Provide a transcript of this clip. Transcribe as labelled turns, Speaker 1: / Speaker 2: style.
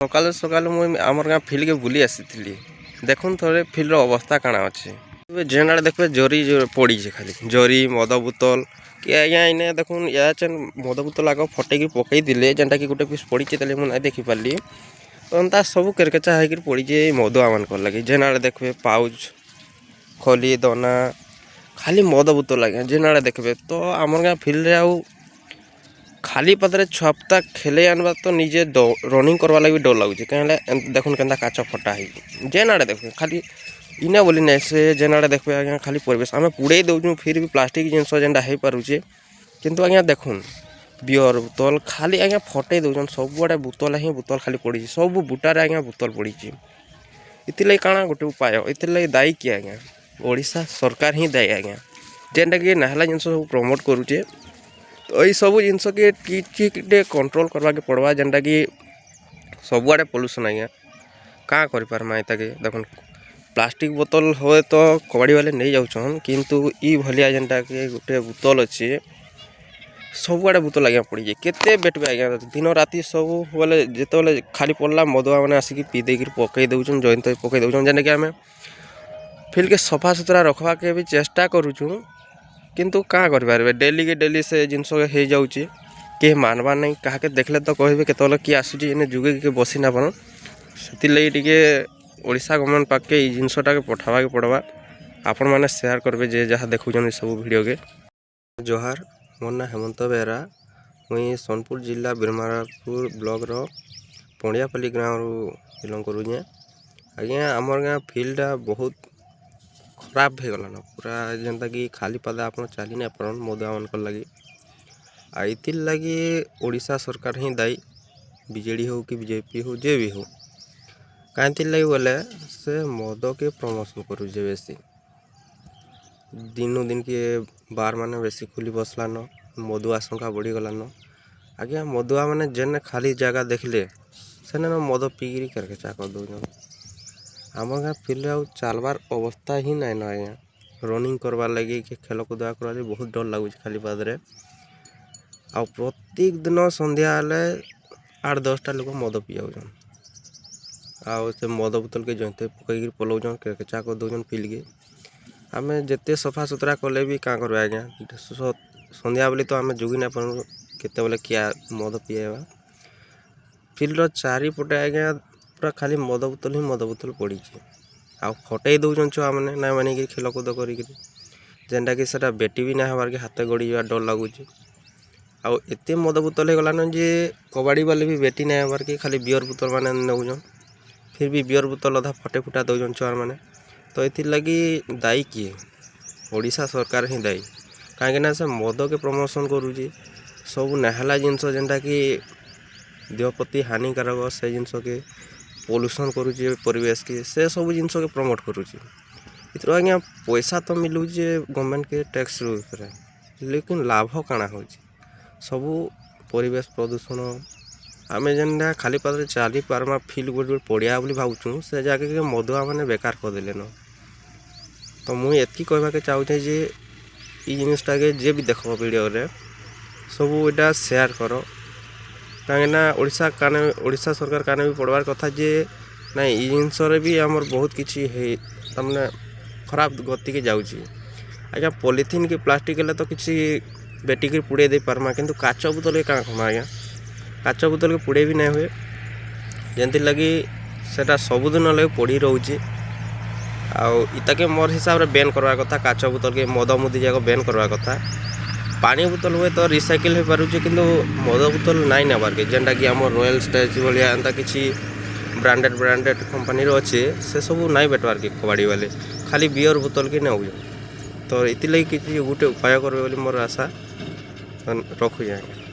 Speaker 1: ସକାଳୁ ସକାଳୁ ମୁଇଁ ଆମର ଗାଁ ଫିଲ୍ଡକେ ବୁଲି ଆସିଥିଲି। ଦେଖୁନ୍ ଥରେ, ଫିଲ୍ଡର ଅବସ୍ଥା କାଣା ଅଛି। ଏବେ ଯେନ୍ ଆଡ଼େ ଦେଖିବେ, ଜରି ପଡ଼ିছে ଖାଲି, ଜରି, ମଦ ବୋତଲ କି ଆଜ୍ଞା। ଇନେ ଦେଖୁନ୍, ଇହାଚେନ୍ ମଦ ବୋତଲ ଆଗ ଫଟେଇକି ପକେଇଥିଲେ, ଯେନ୍ଟାକି ଗୋଟେ ପିସ୍ ପଡ଼ିছে, ତାହେଲେ ମୁଁ ନାଇଁ ଦେଖିପାରିଲି। ତ ଏନ୍ତା ସବୁ କେରକେଚା ହେଇକିରି ପଡ଼ିছে ଏଇ ମଦୁଆ ମାନଙ୍କର ଲାଗି। ଯେନ୍ ଆଡ଼େ ଦେଖିବେ, ପାଉଚ୍, ଖଲି, ଦନା, ଖାଲି ମଦ ବୋତଲ ଆଜ୍ଞା, ଯେନ୍ ଆଡ଼େ ଦେଖିବେ। ତ ଆମର ଗାଁ ଫିଲ୍ଡରେ ଆଉ ଖାଲି ପାଦରେ ଛୁଆପୁତା ଖେଲେଇ ଆନବା ତ ନିଜେ ରନିଂ କରବା ଲାଗି ବି ଡର ଲାଗୁଛେ। କାଁ ହେଲେ ଦେଖୁନ୍, କେନ୍ତା କାଚ ଫଟା ହେଇଛି। ଯେନ୍ ଆଡ଼େ ଦେଖୁନ୍, ଖାଲି ଇନେ ବୋଲି ନାଇଁ, ସେ ଯେନ୍ ଆଡ଼େ ଦେଖିବେ ଆଜ୍ଞା, ଖାଲି ପରିବେଶ। ଆମେ ପୁଡ଼େଇ ଦଉଛୁ, ଫିର୍ ବି ପ୍ଲାଷ୍ଟିକ୍ ଜିନିଷ ଯେନ୍ଟା ହେଇପାରୁଛେ। କିନ୍ତୁ ଆଜ୍ଞା ଦେଖୁନ୍, ବିୟର ବୋତଲ ଖାଲି ଆଜ୍ଞା ଫଟେଇ ଦଉଛନ୍। ସବୁଆଡ଼େ ବୋତଲ ହିଁ ବୋତଲ ଖାଲି ପଡ଼ିଛି। ସବୁ ବୁଟାରେ ଆଜ୍ଞା ବୋତଲ ପଡ଼ିଛି। ଏଥିର୍ଲାଗି କାଣା ଗୋଟେ ଉପାୟ? ଏଥିର୍ଲାଗି ଦାୟୀ କିଏ ଆଜ୍ଞା? ଓଡ଼ିଶା ସରକାର ହିଁ ଦାୟୀ ଆଜ୍ଞା, ଯେନ୍ଟାକି ନାହେଲା ଜିନିଷ ସବୁ ପ୍ରମୋଟ୍ କରୁଛେ। ତ ଏଇ ସବୁ ଜିନିଷକେ କିଛି ଟିକେ କଣ୍ଟ୍ରୋଲ୍ କରବାକେ ପଡ଼ବା, ଯେନ୍ଟାକି ସବୁଆଡ଼େ ପଲ୍ୟୁସନ୍ ଆଜ୍ଞା। କାଁ କରିପାରମା ଏତାକେ? ଦେଖୁନ୍, ପ୍ଲାଷ୍ଟିକ୍ ବୋତଲ ହୁଏ ତ କବାଡ଼ି ବାଲେ ନେଇ ଯାଉଛନ୍, କିନ୍ତୁ ଇ ଭଳିଆ ଯେନ୍ଟାକି ଗୋଟେ ବୋତଲ ଅଛି, ସବୁଆଡ଼େ ବୋତଲ ଆଜ୍ଞା ପଡ଼ିଛେ। କେତେ ବେଟବେ ଆଜ୍ଞା ଦିନ ରାତି ସବୁ ବୋଲେ? ଯେତେବେଲେ ଖାଲି ପଡ଼ଲା, ମଦୁଆ ମାନେ ଆସିକି ପିଇ ଦେଇକିରି ପକେଇ ଦଉଛନ୍, ଜଏଣ୍ଟ ପକେଇ ଦଉଛନ୍। ଯେନ୍ଟାକି ଆମେ ଫିଲ୍ଡକେ ସଫା ସୁତୁରା ରଖବାକେ ବି ଚେଷ୍ଟା କରୁଛୁଁ, କିନ୍ତୁ କାଁ କରିପାରିବେ? ଡେଲିକେ ଡେଲି ସେ ଜିନିଷ ହେଇଯାଉଛି। କେହି ମାନବାର୍ ନାଇଁ। କାହାକେ ଦେଖିଲେ ତ କହିବେ, କେତେବେଲେ କିଏ ଆସୁଛି, ଏନେ ଯୁଗେକି ବସି ନା ପାରନ୍। ସେଥିର୍ଲାଗି ଟିକେ ଓଡ଼ିଶା ଗଭର୍ଣ୍ଣମେଣ୍ଟ ପାଖକେ ଏଇ ଜିନିଷଟାକେ ପଠାବାକେ ପଡ଼ବା। ଆପଣମାନେ ସେୟାର କରିବେ, ଯେ ଯାହା ଦେଖୁଛନ୍ତି ସବୁ ଭିଡ଼ିଓକେ। ଜୁହାର, ମୋର୍ ନାଁ ହେମନ୍ତ ବେହେରା। ମୁଇଁ ସୋନପୁର ଜିଲ୍ଲା ବୀରମହାରାଜପୁର ବ୍ଲକର ପଣ୍ଡିଆପାଲି ଗାଁରୁ ବିଲଙ୍ଗ କରୁଛେଁ ଆଜ୍ଞା। ଆମର୍ ଗାଁ ଫିଲ୍ଡଟା ବହୁତ ଖରାପ ହେଇଗଲାନ ପୁରା, ଯେନ୍ତାକି ଖାଲି ପାଦେ ଆପଣ ଚାଲି ନାଇଁ ପାରନ୍ ମଦୁଆମାନଙ୍କର ଲାଗି। ଆଉ ଏଥିର୍ ଲାଗି ଓଡ଼ିଶା ସରକାର ହିଁ ଦାୟୀ, ବିଜେଡ଼ି ହଉ କି ବିଜେପି ହଉ, ଯେ ବି ହଉ। କାଇଁଥିର୍ ଲାଗି ବୋଲେ ସେ ମଦକେ ପ୍ରମୋସନ୍ କରୁଛେ ବେଶୀ। ଦିନୁ ଦିନକେ ବାର୍ ମାନେ ବେଶୀ ଖୁଲି ବସଲାନ, ମଦୁଆ ସଂଖ୍ୟା ବଢ଼ିଗଲାନ ଆଜ୍ଞା। ମଦୁଆ ମାନେ ଯେନେ ଖାଲି ଜାଗା ଦେଖିଲେ, ସେନେ ମଦ ପିଇକିରି କେରକେଚା କରିଦଉଛନ୍। ଆମ ଗାଁ ଫିଲ୍ଡରେ ଆଉ ଚାଲବାର୍ ଅବସ୍ଥା ହିଁ ନାଇଁନ ଆଜ୍ଞା। ରନିଂ କରବାର୍ ଲାଗି କି ଖେଲକୁଦା କରବାର୍ ଲାଗି ବହୁତ ଡର ଲାଗୁଛି ଖାଲି ପାଦରେ। ଆଉ ପ୍ରତ୍ୟେକ ଦିନ ସନ୍ଧ୍ୟା ହେଲେ 8-10ଟା ଲୋକ ମଦ ପିଇ ଯାଉଛନ୍। ଆଉ ସେ ମଦ ବୋତଲକେ ଜହିଁତେ ପକେଇକିରି ପଲଉଛନ୍, କେରକେଚା କରିଦଉଛନ୍ ଫିଲ୍ଡକେ। ଆମେ ଯେତେ ସଫା ସୁତୁରା କଲେ ବି କାଁ କରବେ ଆଜ୍ଞା? ସନ୍ଧ୍ୟା ବେଲେ ତ ଆମେ ଯୁଗି ନାଇଁ ପାରୁ, କେତେବେଲେ କିଏ ମଦ ପିଆଇବା। ଫିଲ୍ଡର ଚାରିପଟେ ଆଜ୍ଞା ପୁରା ଖାଲି ମଦ ବୋତଲ ହିଁ ମଦ ବୋତଲ ପଡ଼ିଛି। ଆଉ ଫଟେଇ ଦଉଛନ୍ ଛୁଆମାନେ ନାଇଁ ମାନିକିରି, ଖେଲକୁଦ କରିକିରି, ଯେନ୍ଟାକି ସେଟା ବେଟି ବି ନାଇଁ ହେବାର୍କେ, ହାତେ ଗଡ଼ିଯିବା ଡର ଲାଗୁଛି। ଆଉ ଏତେ ମଦ ବୋତଲ ହେଇଗଲାନ ଯେ କବାଡ଼ି ବାଲେ ବି ବେଟି ନାଇଁ ହେବାର୍କେ ଖାଲି ବିୟର୍ ବୋତଲ ମାନେ ନେଉଛନ୍। ଫିର୍ ବି ବିୟର୍ ବୋତଲ ଅଧା ଫଟେଇ ଫୁଟା ଦଉଛନ୍ ଛୁଆମାନେ। ତ ଏଥିର୍ ଲାଗି ଦାୟୀ କିଏ? ଓଡ଼ିଶା ସରକାର ହିଁ ଦାୟୀ, କାହିଁକିନା ସେ ମଦକେ ପ୍ରମୋସନ୍ କରୁଛି। ସବୁ ନାହେଲା ଜିନିଷ, ଯେନ୍ଟାକି ଦେହ ପ୍ରତି ହାନିକାରକ, ସେ ଜିନିଷକେ ପଲ୍ୟୁସନ୍ କରୁଛେ ପରିବେଶକେ, ସେ ସବୁ ଜିନିଷକେ ପ୍ରମୋଟ୍ କରୁଛି। ଏଥିରୁ ଆଜ୍ଞା ପଇସା ତ ମିଲୁଛେ ଗଭର୍ଣ୍ଣମେଣ୍ଟକେ ଟ୍ୟାକ୍ସ ଉପରେ, ଲେକିନ୍ ଲାଭ କାଣା ହଉଛି? ସବୁ ପରିବେଶ ପ୍ରଦୂଷଣ। ଆମେ ଯେନ୍ଟା ଖାଲି ପାଦରେ ଚାଲି ପାର୍ମା, ଫିଲ୍ଡ ଗୋଟେ ଗୋଟେ ପଡ଼ିଆ ବୋଲି ଭାବୁଛୁଁ, ସେ ଜାଗାକେ ମଦୁଆ ମାନେ ବେକାର କରିଦେଲେନ। ତ ମୁଇଁ ଏତ୍କି କହିବାକେ ଚାହୁଁଛେ ଯେ ଇ ଜିନିଷଟାକେ ଯିଏ ବି ଦେଖବ ଭିଡ଼ିଓରେ, ସବୁ ଏଇଟା ସେୟାର କର, କାହିଁକିନା ଓଡ଼ିଶା କାନେ, ଓଡ଼ିଶା ସରକାର କାନେ ବି ପଡ଼ବାର୍ କଥା ଯେ ନାଇଁ, ଇ ଜିନିଷରେ ବି ଆମର୍ ବହୁତ କିଛି ହେଇ ତାମାନେ ଖରାପ ଗତିକେ ଯାଉଛି ଆଜ୍ଞା। ପଲିଥିନ୍ କି ପ୍ଲାଷ୍ଟିକ୍ ହେଲେ ତ କିଛି ବେଟିକିରି ପୁଡ଼େଇ ଦେଇ ପାର୍ମା, କିନ୍ତୁ କାଚ ବୋତଲକେ କାଁ କର୍ମା ଆଜ୍ଞା? କାଚ ବୋତଲକେ ପୁଡ଼େଇ ବି ନାଇଁ ହୁଏ, ଯେନ୍ଥିର୍ ଲାଗି ସେଟା ସବୁଦିନ ଲାଗି ପଡ଼ି ରହୁଛି। ଆଉ ଇତାକେ ମୋର୍ ହିସାବରେ ବ୍ୟାନ୍ କରବାର୍ କଥା, କାଚ ବୋତଲକେ, ମଦ ମୁଦି ଯାକ ବ୍ୟାନ୍ କରବାର୍ କଥା। ପାଣି ବୋତଲ ହୁଏ ତ ରିସାଇକେଲ୍ ହେଇପାରୁଛେ, କିନ୍ତୁ ମଦ ବୋତଲ ନାଇଁ ନେବାର୍କେ। ଯେନ୍ଟାକି ଆମର୍ ରୟାଲ୍ ଷ୍ଟାଗ୍ ଭଳିଆ ଏନ୍ତା କିଛି ବ୍ରାଣ୍ଡେଡ଼୍ ବ୍ରାଣ୍ଡେଡ଼୍ କମ୍ପାନୀର ଅଛେ, ସେ ସବୁ ନାଇଁ ବେଟବାର୍କେ କବାଡ଼ି ବାଲେ, ଖାଲି ବିୟର୍ ବୋତଲକେ ନେଉଛନ୍। ତ ଏଥିର୍ଲାଗି କିଛି ଗୁଟେ ଉପାୟ କରିବେ ବୋଲି ମୋର୍ ଆଶା। ରଖୁଛେ ଆଜ୍ଞା।